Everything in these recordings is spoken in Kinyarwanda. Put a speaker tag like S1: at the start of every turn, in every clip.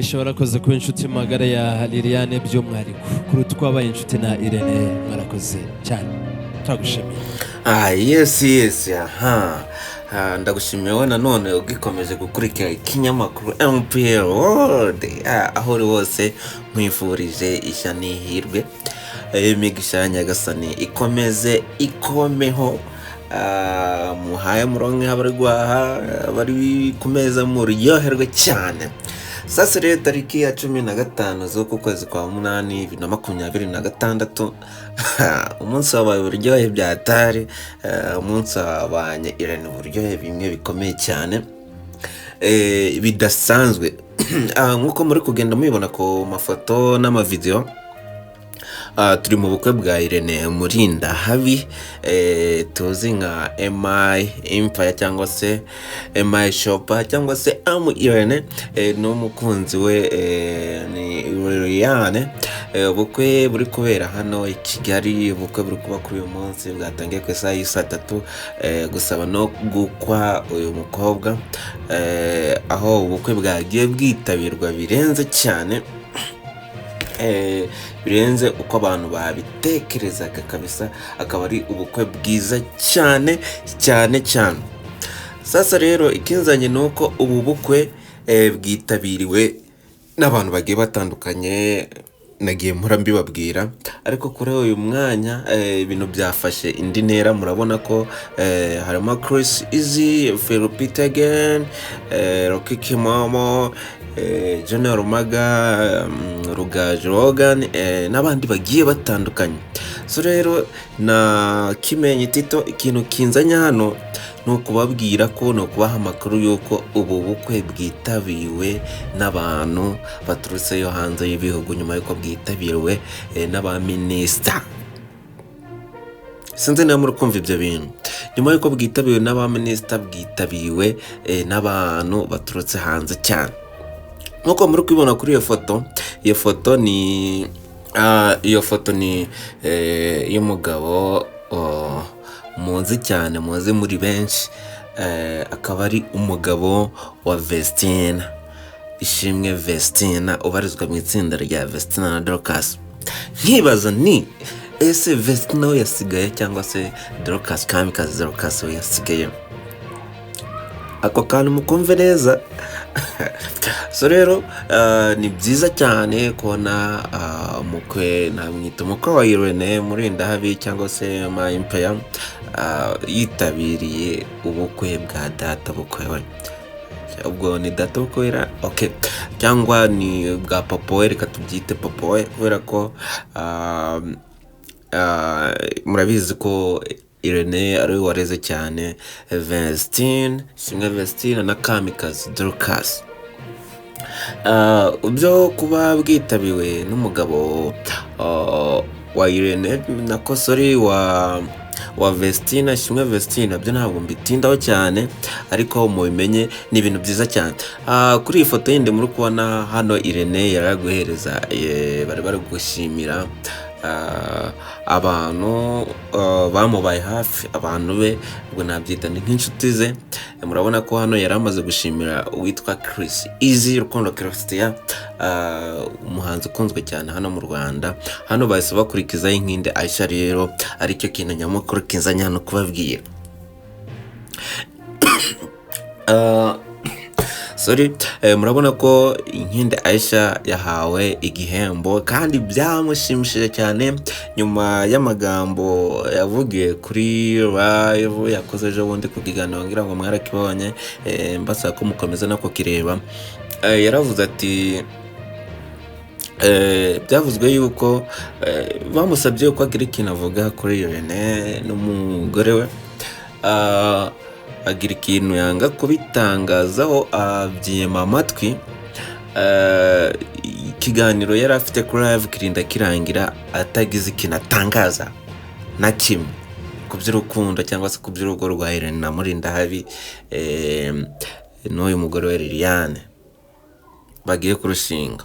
S1: Warakoze kuba inshuti magara ya Liliane, by'umwihariko kuruta uko wabaye inshuti na Irene. Mwarakoze cyane, turagushimiye.
S2: Ah, yes, aha. Ah, ndagushimiye wowe nanone ugikomeje gukurikira ikinyamakuru MPL World. Ah, aho uri hose nkwifurije ishya n'ihirwe. Imigisha ya Nyagasani ikomeze ikomeho. Ah, muhaye muronke, abari guhaha, abari ku meza muryoherwe cyane. Sasa rero, tariki ya 15 z'uku kwezi kwa munani 2026, umunsi wabaye uburyohe bya tari. Umunsi wabanye Irene uburyohe bimwe bikomeye cyane, bidasanzwe. Ah, nk'uko muri kugenda mubibona ku mafoto n'amavidewo, ah, turi mu bukwe bwa Irene Murindahabi, tuzi nka MI Empire cyangwa se MI Shopper cyangwa se M Irene, n'umukunzi we, ni Liliane. Ubukwe buri kubera hano i Kigali, ubukwe buri kuba kuri uyu munsi, bwatangiye ku isaha y'i 3:00, gusaba no gukwa uyu mukobwa, aho ubukwe bwagiye bwitabirwa birenze cyane, birenze uko abantu babitekerezaga kabisa. Akaba ari ubukwe bwiza cyane cyane cyane. Sasa rero, ikinzanye ni uko ubu bukwe bwitabiriwe n'abantu bagiye batandukanye, nagiye mpora mbibabwira, ariko kuri uyu mwanya ibintu byafashe indi ntera. Murabona ko harimo Chris Easy, Phil Peter again, Rocky Kimomo, General Rumaga, Rugaju Rogan, n'abandi bagiye batandukanye. So rero na Kimenyi Tito. Ikintu kinzanye hano ni ukubabwira ko, ni ukubaha amakuru y'uko ubu bukwe bwitabiriwe n'abantu baturutse yo hanze y'ibihugu, nyuma y'uko bwitabiriwe n'abaminisita. Sinzi niba muri kumva ibyo bintu. Nyuma y'uko bwitabiriwe n'abaminisita, bwitabiriwe n'abantu baturutse hanze cyane, nk'uko muri kubibona kuri iyo foto. Iyo foto ni y'umugabo, oh, muzi cyane, muzi muri benshi, akaba ari umugabo wa Vestina Ishimwe Vestina, ubarizwa mu itsinda rya Vestina na Dorcas. Nkibaza ni ese Vestina we yasigaye, cyangwa se Dorcas, Kamikazi Dorcas we yasigaye? Ako kantu mukumve neza. So rero, ni byiza cyane kubona umukwe, namwita umukwe wa Irene Murindahabi cyangwa se Ma Empire, yitabiriye ubukwe bwa data bukwe we. Ubwo ni data bukwe ra, okay, cyangwa ni bwa papa we? Reka tubyite papa we, kubera ko murabizi ko Irene ari we wareze cyane Vestine Shimwe Vestine na Kamikazi Dorcas. Byo kuba bwitabiwe n'umugabo wa Irene, nako sorry, wa Vestina Shimwe Vestina, byo ntabwo mbitindaho cyane, ariko mubimenye ni ibintu byiza cyane. Kuri iyi foto yindi muri kubona hano, Irene yari ari guhereza, bari gushimira abantu bamubaye hafi, abantu be, ubwo nabyita ni nk'inshuti ze. Murabona ko hano yari amaze gushimira uwitwa Chris Easy Rukundo Christian, umuhanzi ukunzwe cyane hano mu Rwanda. Hano bahise bakurikizaho Inkinde Aisha. Rero aricyo kintu nyamukuru kinzanye hano kubabwira. Sorry, murabona ko Inkinde Aisha yahawe igihembo kandi byamushimishije cyane, nyuma y'amagambo yavugiye kuri live yakoze ejo bundi ku kiganiro, ngira ngo mwarakibonye, mbasaba ko mukomeza no kukireba. Yaravuze ati byavuzwe yuko bamusabye ko agira ikintu avuga kuri Irene n'umugore we, agira ikintu yanga kubitangazaho, abyima amatwi. Ikiganiro yari afite kuri live kirinda kirangira atagize ikintu atangaza na kimwe ku by'urukundo cyangwa se ku by'urugo rwa Irene na Murindahabi, n'uyu mugore we Liliane bagiye kurushinga.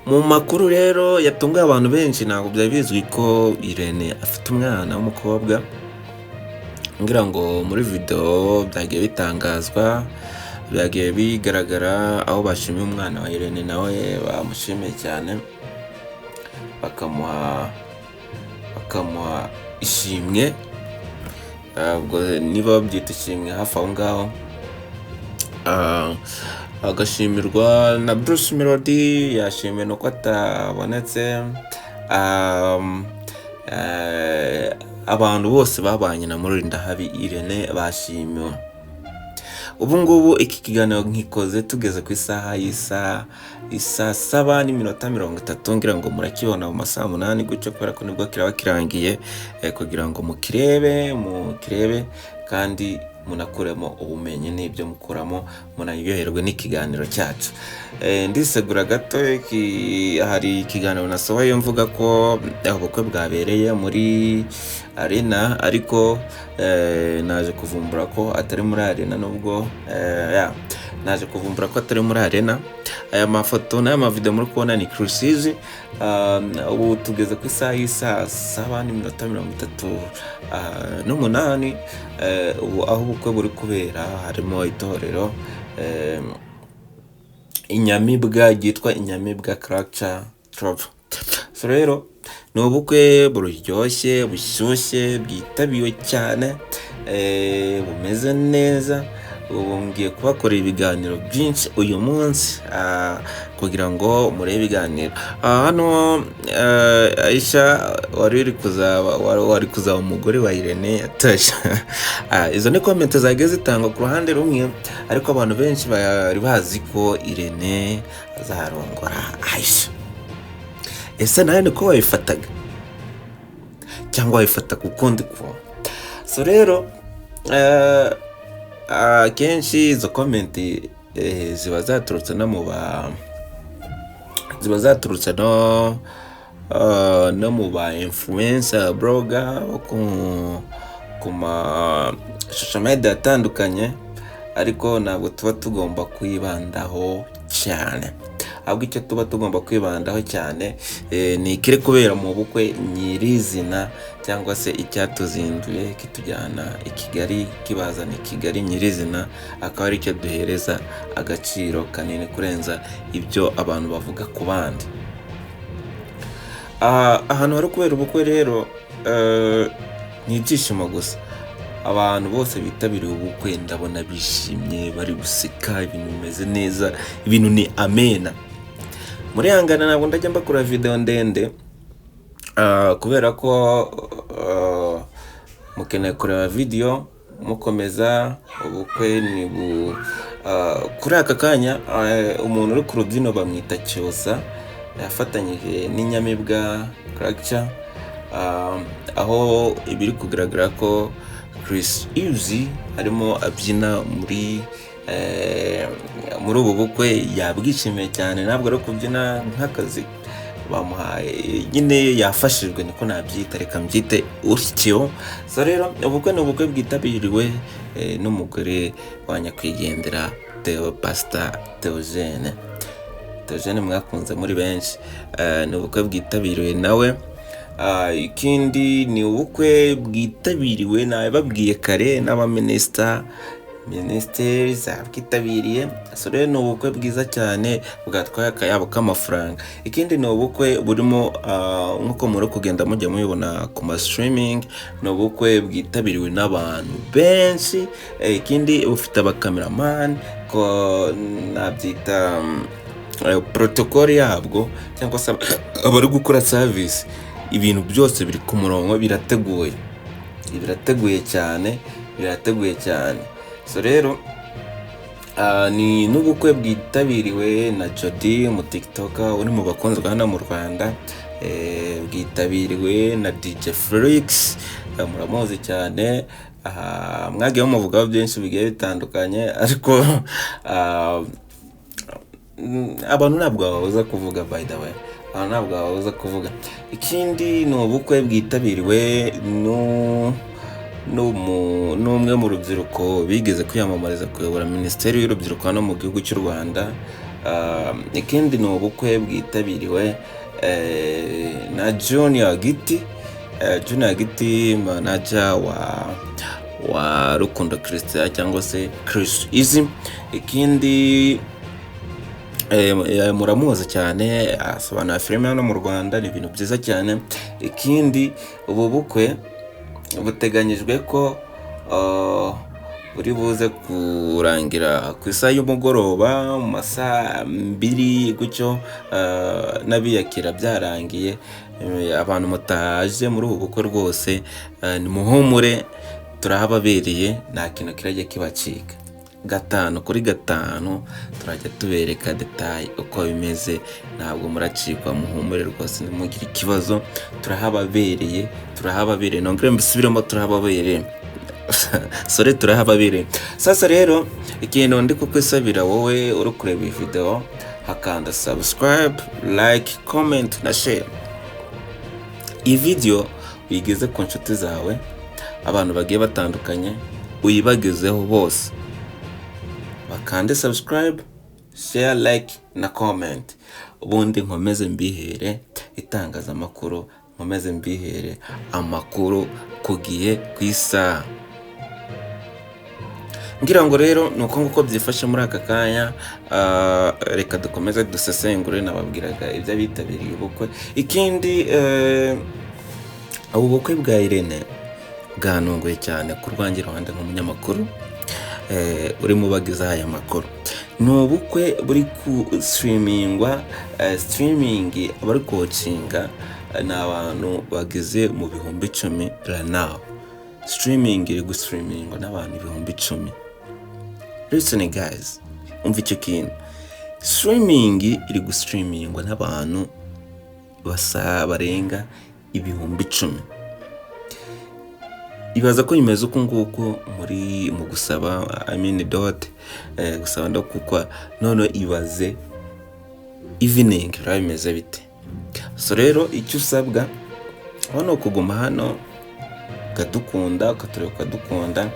S2: Mu makuru rero yatunguye abantu benshi, ntabwo byari bizwi ko Irene afite umwana w'umukobwa. Ngira ngo muri video byagiye bitangazwa. Byagiye bigaragara aho bashimiye umwana wa Irene, nawe bamushimiye cyane, bakamuha ishimwe. Ubwo niba babyita ishimwe hafi aho ngaho. Agashimirwa na Bruce Melody, yashimiwe nuko atabonetse. Abantu bose babanye na Murindahabi Irene bashimiwe. Ubu ngubu iki kiganiro nkikoze tugeze ku isaha y'isaha isaa 7:30, ngira ngo murakibona mu masaha 8 gutyo, kubera ko nibwo kiraba kirangiye, kugira ngo mukirebe kandi munakuremo ubumenyi n'ibyo mukuramo, munaryoherwe n'ikiganiro cyacu. Ndisegura gato, hari ikiganiro nasohoye mvuga ko ubukwe bwabereye muri arena, ariko naje kuvumbura ko atari muri arena, nubwo ya, naje kuvumbura ko atari muri arena. Aya mafoto n'aya mavideo muri kubona ni Rusizi. Ubu tugeze ku isaha y'isaa 7:38. Ubu aho ubukwe buri kubera harimo itorero Inyamibwa ryitwa Inyamibwa Culture Troupe. So rero ni ubukwe buryoshye, bushyushye, bwitabiwe cyane, bumeze neza. Ubu ngiye kubakorera ibiganiro byinshi uyu munsi, kugira ngo murebe ibiganiro. Hano Aisha wari uri kuzaba wari kuzaba umugore wa Irene yatashye. Izo ni comment zagiye zitangwa ku ruhande rumwe, ariko abantu benshi bari bazi ko Irene azarongora Aisha. Ese nawe niko wabifataga cyangwa wabifataga ukundi kuntu? So rero akenshi izo comment ziba zaturutse no mu ba ziba zaturutse no no mu ba influencer blogger bo ku ma social media atandukanye, ariko ntabwo tuba tugomba kwibandaho cyane. Ahubwo icyo tuba tugomba kwibandaho cyane ni ikiri kubera mu bukwe nyirizina, cyangwa se icyatuzinduye kitujyana i Kigali, kibazana i Kigali nyirizina, akaba ari cyo duhereza agaciro kanini kurenza ibyo abantu bavuga ku bandi. Ahantu hari kubera ubukwe rero ni ibyishimo gusa. Abantu bose bitabiriye ubukwe ndabona bishimye, bari guseka, ibintu bimeze neza, ibintu ni amena. Muri hangana ntabwo ndajya mbakora video ndende, kubera ko mukeneye kureba video mukomeza ubukwe. Ni bu kuri aka kanya umuntu uri ku rubyiniro bamwita Cyusa, yafatanyije n'Inyamibwa Culture, aho ibiri kugaragara ko Chris Easy arimo abyina muri ubu bukwe, yabwishimiye cyane. Ntabwo ari kubyina nk'akazi bamuhaye nyine, yafashijwe, niko nabyita, reka mbyite utyo. So rero ubukwe ni ubukwe bwitabiriwe n'umugore wa nyakwigendera Theo, Pastor Theogene. Theogene mwakunze muri benshi. Ni ubukwe bwitabiriwe nawe. Ikindi ni ubukwe bwitabiriwe, nabibabwiye kare, n'abaminisita, minisiteri zabwitabiriye. So rero ni ubukwe bwiza cyane bwatwaye akayabo k'amafaranga. Ikindi ni ubukwe burimo, nk'uko muri kugenda mujya mubibona ku ma streaming, ni ubukwe bwitabiriwe n'abantu benshi. Ikindi bufite abakameramani, ko nabyita protocol yabwo, cyangwa se abari gukora service, ibintu byose biri ku murongo, birateguye, birateguye cyane, birateguye cyane. So rero ni n'ubukwe bwitabiriwe na Jody, umu TikToker uri mu bakunzwe hano mu Rwanda. Bwitabiriwe na DJ Felix, muramuzi cyane. Mwagiye mumuvugaho byinshi bigiye bitandukanye, ariko abantu ntabwo bababuza kuvuga, by the way, abantu ntabwo bababuza kuvuga. Ikindi ni ubukwe bwitabiriwe n'umwe mu rubyiruko bigeze kwiyamamariza kuyobora Minisiteri y'Urubyiruko hano mu gihugu cy'u Rwanda. Ikindi ni ubukwe bwitabiriwe na Junior Giti, Junior Giti, manager wa wa Rukundo Christian cyangwa se Chris Easy. Ikindi, muramuzi cyane, asobanura filime hano mu Rwanda, ni ibintu byiza cyane. Ikindi, ubu bukwe buteganyijwe ko buri buze kurangira ku isaha y'umugoroba, mu masaha 2 gutyo, n'abiyakira byarangiye. Abantu mutaje muri ubu bukwe rwose, nimuhumure, turahababereye, nta kintu kirajya kibacika. 5 kuri 5 turajya tubereka détails uko bimeze, ntabwo muracikwa, muhumure rwose, ntimugire ikibazo, turahababereye, turahababereye. Nongere mbisubiremo, turahababereye, sore, turahababereye. Sasa rero, ikintu ndi kukwisabira wowe uri kureba iyi video, hakanda subscribe, like, comment na share. Iyi video uyigeze ku nshuti zawe, abantu bagiye batandukanye, uyibagezeho bose bakande subscribe, share, like na comment, ubundi nkomeze mbihere itangazamakuru, nkomeze mbihere amakuru ku gihe, ku isaha. Ngira ngo rero ni uko nguko byifashe muri aka kanya. Reka dukomeze dusesengure. Nababwiraga iby'abitabiriye ubukwe. Ikindi, ubu bukwe bwa Irene bwanunguye cyane ku rwanjye ruhande nk'umunyamakuru urimo ubagezaho aya makuru. Ni ubukwe buri ku-streamingwa, streaming abari kuwatchinga ni abantu bageze mu 10,000 right now. Streaming iri gustreamingwa n'abantu 10,000. Listen guys, umva icyo kintu, streaming iri gustreamingwa n'abantu basa barenga 10,000. Ibaza ko bimeze uku nguku muri mu gusaba, I mean dot, gusaba no kukwa. None ibaze evening biraba bimeze bite? So rero icyo usabwa aho ni ukuguma hano ukadukunda, ukatureba, ukadukunda,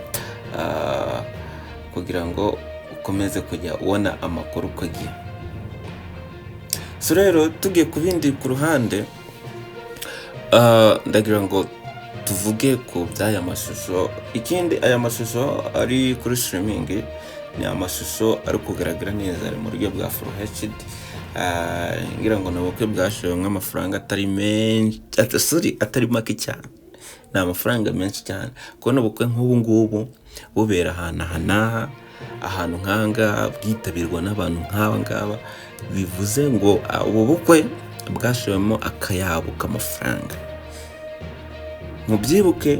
S2: kugira ngo ukomeze kujya ubona amakuru uko agiye. So rero tugiye ku bindi ku ruhande, ndagira ngo tuvuge ku by'aya mashusho. Ikindi, aya mashusho ari kuri streaming ni amashusho ari kugaragara neza, ari mu buryo bwa full HD. Ngira ngo ni ubukwe bwashowemo amafaranga atari menshi, sorry, atari make cyane, ni amafaranga menshi cyane. Kubona ubukwe nk'ubu ngubu bubera ahantu aha n'aha, ahantu nk'aha ngaha, bwitabirwa n'abantu nk'aba ngaba, bivuze ngo ubu bukwe bwashowemo akayabo k'amafaranga. Mubyibuke,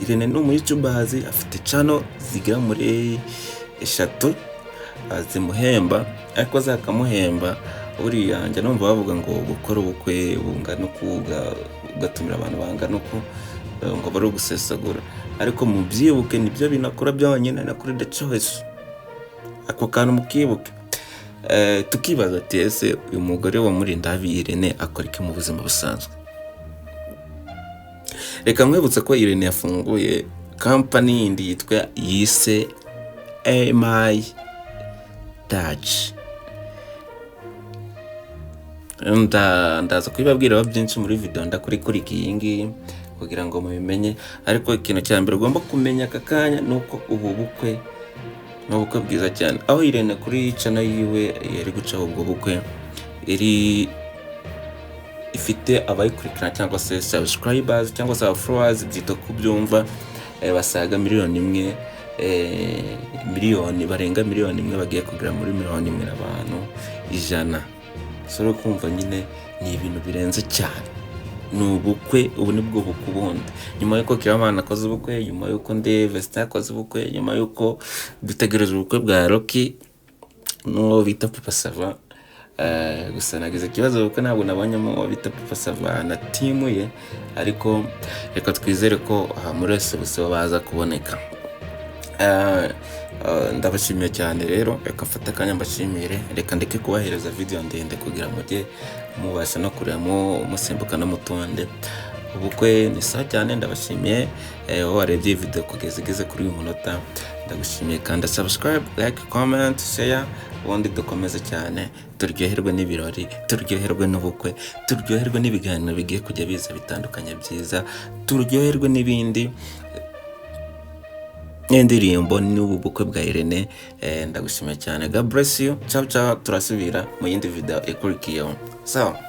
S2: Irene ni umuyoutubazi, afite channel zigera muri 3 zimuhemba, ariko zakamuhemba buriya njya numva bavuga ngo gukora ubukwe bungana uku, ugatumira abantu bangana uku, ngo bari ugusesagura. Ariko mubyibuke, nibyo binakora byonyine na kuri The Choice, ako kantu mukibuke. Tukibaza ati: ese uyu mugore wa Murindahabi Irene akora iki mu buzima busanzwe? Reka nkwibutse ko Irene yafunguye company yindi yitwa, yise MI Touch. Ndaza kubibabwiraho byinshi muri video ndakurikurikiye iyi ngiyi kugira ngo mubimenye. Ariko ikintu cya mbere ugomba kumenya aka kanya ni uko ubu bukwe ni ubukwe bwiza cyane, aho Irene kuri channel yiwe yari gucaho ubwo bukwe, iri ifite abayikurikirana cyangwa se subscribers cyangwa se followers, byita ku byumva, basaga 1 miliyoni, miliyoni barenga 1 miliyoni bagiye kugera muri 1,100,000. So rero kumva nyine ni ibintu birenze cyane, ni ubukwe, ubu ni bwo bukwe ubundi nyuma y'uko Kiramana akoze ubukwe, nyuma y'uko Nde Vestin akoze ubukwe, nyuma y'uko dutegereje ubukwe bwa Rocky n'uwo bita Papa Sava. Gusa nagize ikibazo kuko ntabwo nabonyemo uwo bita Papa Sava na team ye, ariko reka twizere ko aha muri wese baza kuboneka. Ndabashimiye cyane rero, reka mfate akanya mbashimire, reka ndeke kubahereza video ndende kugira mujye mubasha no kureba musimbuka no mu tundi. Ubukwe ni sawa cyane, ndabashimiye. Wowe warebye iyi video kugeza igeze kuri uyu munota, ndagushimiye. Kanda subscribe, like, comment, share, ubundi dukomeze cyane turyoherwe n'ibirori, turyoherwe n'ubukwe, turyoherwe n'ibiganiro bigiye kujya biza bitandukanye byiza, turyoherwe n'ibindi. N'indirimbo n'ubu bukwe bwa Irene. Ndagushimiye cyane. God bless you. Ciao ciao, turasubira mu yindi video ikurikiyeho. Sawa.